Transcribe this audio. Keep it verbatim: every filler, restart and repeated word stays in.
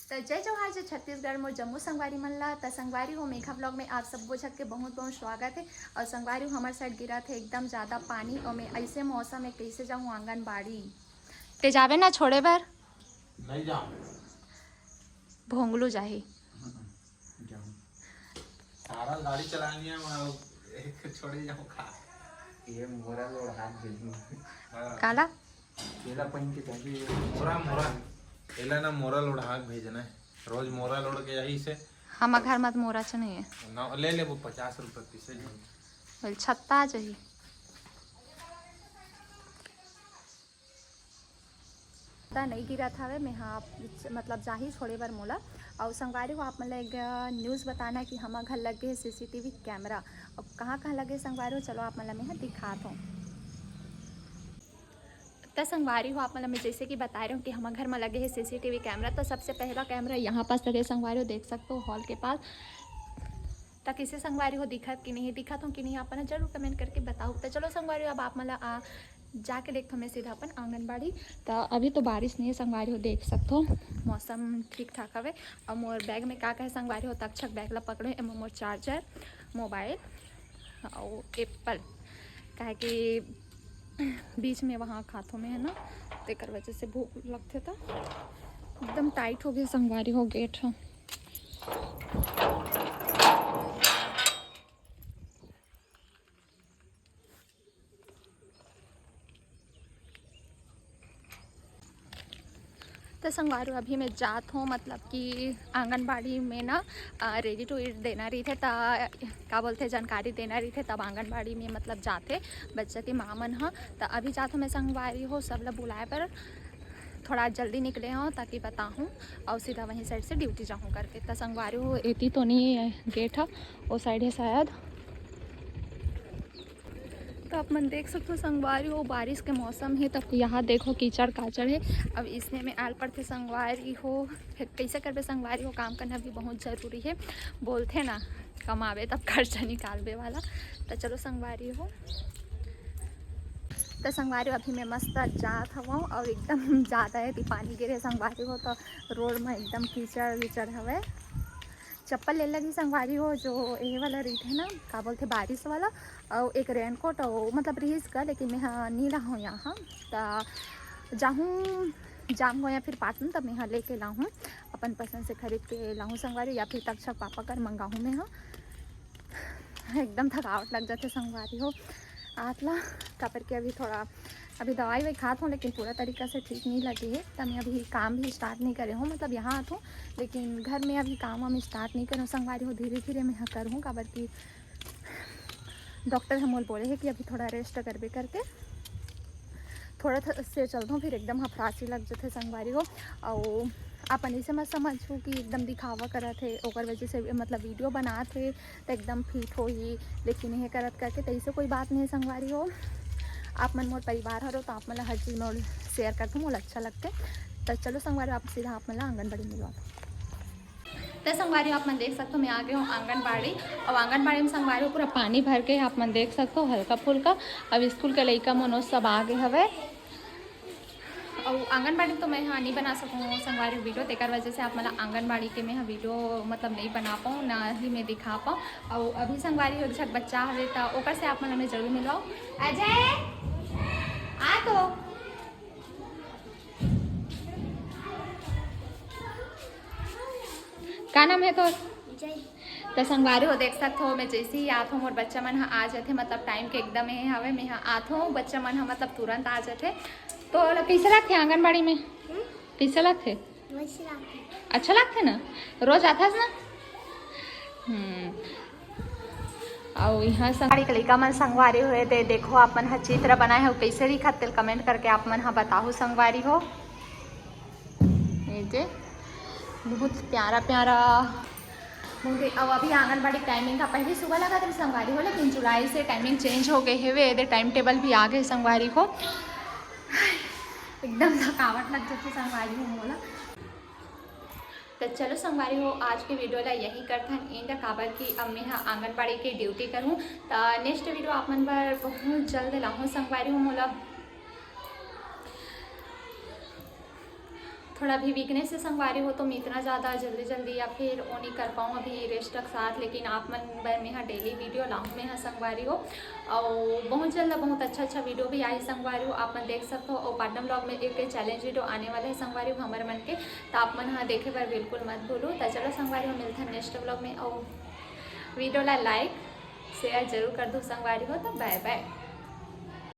त जय जोहार, जय छत्तीसगढ़, मोर जम्मो संगवारी मन ला। त संगवारी हो, मेघा vlog में आप सबो झन के बहुत बहुत स्वागत है। और संगवारी हो, हमर side गिरत है एकदम ज्यादा पानी, और मैं ऐसे मौसम में कैसे जाऊँ आंगनबाड़ी? ते जाबे ना छोड़े बर? नहीं जाऊँ। भोंगलू जाही। जाऊँ। सारा गाड़ी चलानी है, वहाँ एक छोड़े जाऊँ खा। ये मोरा लोढ़ा के भेजूँ। हाँ। काला? एला पहिन के जाही। मोरा, मोरा। एला ना मोरा लोढ़ा के भेजना है। रोज मोरा लोढ़ के यही से। हम घर मत मोरा च नहीं है। ना, ले ले वो पचास रुपये पीसे जो। बोल छत्ता जाही। त नहीं गिरत हवे, मैं हाँ, मतलब जाही छोड़े बर मोला। और संगवारी हो, आप मन ला एक news बताना कि हमर घर लग गे हे CCTV camera। अब कहाँ कहाँ लगे संगवारी हो, चलो आप मन ला मैं हाँ दिखात हूँ। त संगवारी हो, आप मन ला मैं जैसे कि बता रही हूँ कि हमर घर में लगे हे CCTV camera। तो सबसे पहला camera यहाँ पास लगे संगवारी हो, देख सकते हो hall के पास। त किसे संगवारी हो, दिखत कि नहीं, दिखत हो कि नहीं, आप मन जरूर comment करके बताओ। त चलो संगवारी हो, अब आप मन ला आ, जाके देखथो मैं सीधा अपन आंगनबाड़ी। त अभी तो बारिश नहीं है संगवारी हो, देख सकथो मौसम ठीक ठाक हवे। और मोर bag में का का है संगवारी हो, तक्षक bag ला पकड़ो, एमा मोर charger, mobile और apple, काहे कि बीच में वहाँ खाथो में है ना, तेकर वजह से भूख लगथे। त एकदम tight हो गया संगवारी हो gate ह। त संगवारी हो, अभी मैं जात हूँ, मतलब कि आंगनबाड़ी में ना ready to eat देना रहिथे, त का बोलथे, जानकारी देना रहिथे, तब आंगनबाड़ी में मतलब जाथे बच्चा के माँ मन ह। त अभी जात हूँ मैं संगवारी हो, सब ला बुलाए बर। थोड़ा जल्दी निकले हूँ ताकि बताहूँ, और सीधा वहीं side से duty जाहूँ करके। त संगवारी हो, एती तो नहीं है gate ह, वो side है शायद। तो आप मन देख सकते हो संगवारी हो, बारिश के मौसम है, तब यहाँ देखो कीचड़ काचड़ है। अब इसने में आल पड़थे संगवारी हो, फिर कैसे करबे संगवारी हो, काम करना भी बहुत जरूरी है। बोलथे ना, कमाबे तब खर्चा निकालबे वाला। तो चलो संगवारी हो, तो संगवारी हो, अभी मैं मस्त जात हवं और एकदम ज़्यादा है पानी गिरे संगवारी हो, तो road में एकदम कीचड़ वीचड़ हवे। चप्पल ले लगी संगवारी हो, जो ये वाला रहिथे ना, का बोलथे, बारिश वाला, और एक raincoat, और मतलब रहिस का, लेकिन मैं हाँ नहीं रहूँ यहाँ। त जाहूँ जाम हो या फिर पाटन, तब मैं हाँ लेके लाहूँ, अपन पसंद से खरीद के लाहूँ संगवारी, या फिर तक्षक पापा कर मंगाहूँ मैं हाँ। एकदम थकावट लग जाथे संगवारी हो आत ला, काबर के अभी थोड़ा, अभी दवाई ववाई खात हूँ, लेकिन पूरा तरीका से ठीक नहीं लगे है। त मैं अभी काम भी start नहीं करे हूँ, मतलब यहाँ आत हूँ, लेकिन घर में अभी काम वाम start नहीं करे हूँ संगवारी हो, धीरे धीरे मैं हाँ करहूँ, काबर कि डॉक्टर ह मोला बोले है कि अभी थोड़ा rest करबे करके। थोड़ा थ-, से चलत हूँ, फिर एकदम हफरासी लग जाथे संगवारी हो। और अपन इसे मत समझू कि एकदम दिखावा करत है, ओकर वजह से मतलब video बनात है तो एकदम fit होही, लेकिन ये करत करके तो इसे कोई बात नहीं है संगवारी हो। आप मन मोर परिवार हरो, तो आप मन ला हर चीज़ मोर share करथूँ, मोला अच्छा लगथे। तो चलो संगवारी हो, आप सीधा आप मन ला आंगनबाड़ी मिलवाथों। तो संगवारी हो, आप मन देख सकते हो, मैं आ गई हूँ आंगनबाड़ी। और आंगनबाड़ी में संगवारी हो, पूरा पानी भर के आप मन देख सकते हो, हल्का फुल्का। अब स्कूल के लइका मनो सब आ गए हवे। और आंगनबाड़ी तो मैं हाँ नहीं बना सकूँ संगवारी video, तेकर वजह से आप मन ला आंगनबाड़ी के मैं हाँ video मतलब नहीं बना पाऊँ, ना ही मैं दिखा पाऊँ। और अभी संगवारी हो, एक झक बच्चा हवे, तो ओकर से आप मन ला मैं जरूर मिलवाऊँ। अजय, आ तो। का नाम है तोर? विजय। तो संगवारी हो, देख सकत हो, मैं जैसे ही आत हूँ, मोर बच्चा मन ह आ जाथे, मतलब time के एकदम ये हवे, मैं ह आत हूँ, बच्चा मन ह मतलब तुरंत आ जाथे। तो ला कैसे लगथे आंगनबाड़ी में? हम्म? कैसे लगथे? वैसे लगथे। अच्छा लगथे ना? रोज आथस ना? हम्म। अउ यहाँ संगवारी के लइका मन संगवारी हो, एदे देखो, आप मन ह चित्र बनाए हो, कैसे दिखत तेला comment करके आप मन ह बताहू संगवारी हो। ये जे बहुत प्यारा प्यारा, बहुत ही, अब अभी आंगनबाड़ी timing का, पहले सुबह लगत रहिस संगवारी हो, लेकिन जुलाई से timing change हो गए हवे, एदे time table भी आ गए संगवारी हो। एकदम थकावट लग जाथे संगवारी हो मोला। तो चलो संगवारी हो, आज के video ला यही करथन end, काबर कि अब मैं ह आंगनबाड़ी के duty करूँ। तो next video आप मन बर बहुत जल्द लाहूँ संगवारी हो मोला। थोड़ा भी वीकनेस हे संगवारी हो, तो मैं इतना ज़्यादा जल्दी जल्दी या फिर वो नहीं कर पाऊँ अभी रेस्ट के साथ, लेकिन आप मन बर मैं हा डेली वीडियो लाऊँ मैं हा संगवारी हो। और बहुत जल्द बहुत अच्छा अच्छा वीडियो भी आही संगवारी हो, आप मन देख सकते हो। और पाटन व्लॉग में एक चैलेंज वीडियो आने वाला है संगवारी हो हमर मन के, तो आप मन हा देखे बर बिल्कुल मत भूलू। तो चलो संगवारी हो, मिलते हैं नेक्स्ट व्लॉग में। और वीडियो ला लाइक शेयर जरूर कर दो संगवारी हो। तो बाय बाय।